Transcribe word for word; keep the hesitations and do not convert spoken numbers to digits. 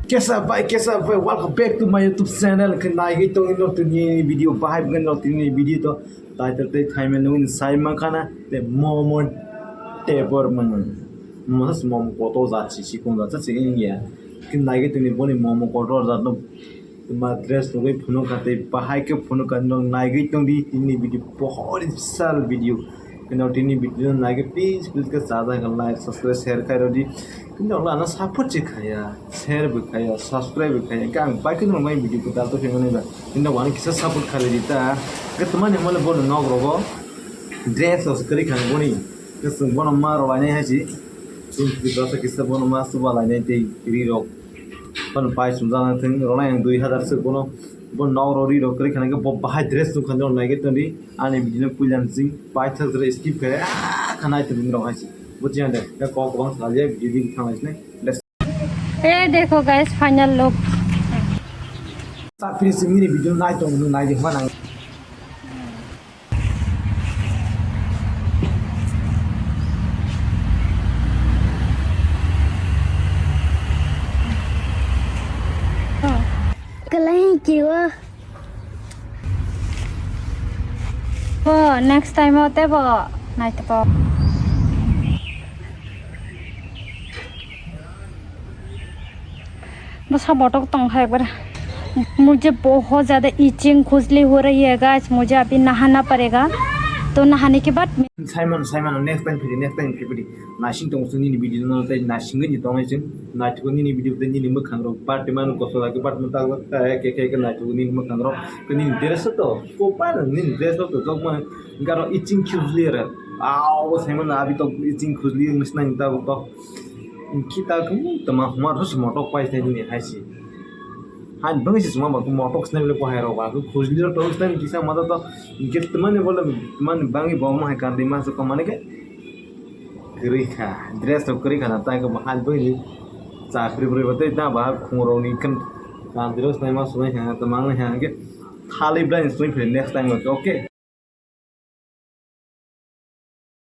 Kesa bai, kesa bai, welcome back to my YouTube channel. Khe naigwi tongwi no tini video bahai bwkha no tini video to title tei thaimani wngwi sai mankha na te momo tebor mano. Mosas momo kotor jat si sikung jat si wngya. Khe naigwi tini boni momo kotor jat no ma dress rwgwi phunukha tei bahai khe phunukha no naigwi tongdi tini video pohor sal video. Khe no tini video no naigwi please please khe chajak like subscribe share khai rwdi. Khe no lana support se khaya. Share bo khaya, subscribe bo khaya. Hingke ang bai kheno nai video kwtal to phimani ba. Inda wani kisa support khalai di ta. Hingke twmani hwnle bono nok rogo dress rok se kwrwi khani boni. Hingke chwng bono ma rw lainai hai se. Chwng kwrwi dress kisa bono ma chuba lainai tei ri rok. Bono pai sumjak nang thung rw nai ang dui hazar se bono. Bo nok rok ri rok kwrwi khani hingke bo bahai dress nung khani rw nai khe tongdi. Ani video no puila sing pai thak jora skip khe ah khanai tong rok hai se. Bo chiang de kok kwbang salai video di thang lai sinai. ए देखो guys, final look. Sa finish ni video nai tong nung nai di hwa nang. Kalai kiwa. Bo next time o tebo naitebo. Bwsa botok tongkha ekbar. मुझे बहुत ज्यादा इचिंग खुजली हो रही है गाइस, मुझे अभी नहाना पड़ेगा, तो नहाने के बाद Simon, Simon, next time phidi, next time phidi. Nasing tong sung nini video no tei nasing ni tong sung. Naithugo nini video tei nini mwkhang rok party man koso lagi part mo tagwa ta ke ke ke naithugo nini mwkhang rok. Nini dress to ko pa nini dress to jok ma garo iching khujli ra. Aw Simon abi to iching khujli ngi snang ta to. Kita kung tama huma ros motok pai sai nini haisi. Han bang si suma ba motok snang le ko hai rok ba khujli to snang kisa ma to. Git mane bole mane bangi bom hai kan di ma so ko mane ke. Kwrwi kha, dress rok kwrwi kha na, tai khe bo hai bwrwi ni cha kwrwi bwrwi bo tei da ba khungrok ni kan kan dress nai ma sunai kha, tei mangnai kha, hwnkhe thali bwlai ni sui phai next time o, okay.